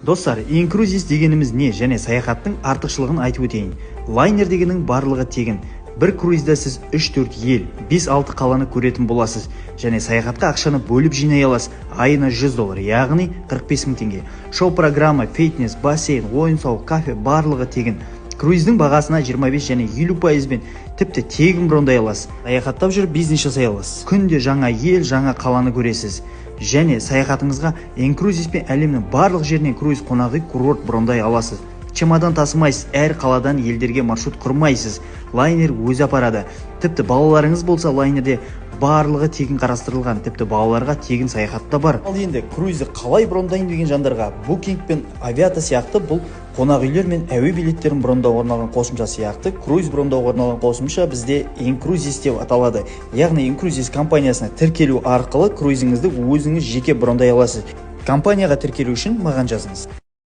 Достар, инкрузис дегеніміз не және саяхаттың артықшылығын айтып өтейін. Лайнер дегеннің барлығы тегін. Бір круизда сіз 3-4 ел, 5-6 қаланы көретін боласыз және саяхатқа ақшаны бөліп жинай аласыз. Айына 100 доллар, яғни 45 мың теңге. Шоу программа, фитнес, бассейн, ойын-сауық, кафе барлығы тегін. Круиздің бағасына 25 және 50 пайызбен тіпті тегін брондай аласыз. Саяхаттап жүріп бизнес жасай аласыз. Күнде жаңа ел, жаңа қаланы көресіз. Және саяхатыңызға инкрузиспен әлемнің барлық жерінен круиз қонақ үй, курорт брондай аласыз. Чемодан тасымайсыз, әр қаладан елдерге маршрут құрмайсыз. Лайнер өзі апарады. Тіпті балаларыңыз болса, лайнерде барлығы тегін қарастырылған. Тіпті балаларға тегін саяхат та бар. Ал енді круизді қалай брондайын деген жандарға Booking пен Aviator сияқты, бұл қонақ үйлер мен әуе билеттерін брондауға арналған қосымша сияқты, круиз брондауға арналған қосымша бізде Инкрузис деп аталады. Яғни Инкрузис компаниясына тіркелу арқылы круизіңізді өзіңіз жеке брондай аласыз. Компанияға тіркелу үшін маған жазыңыз.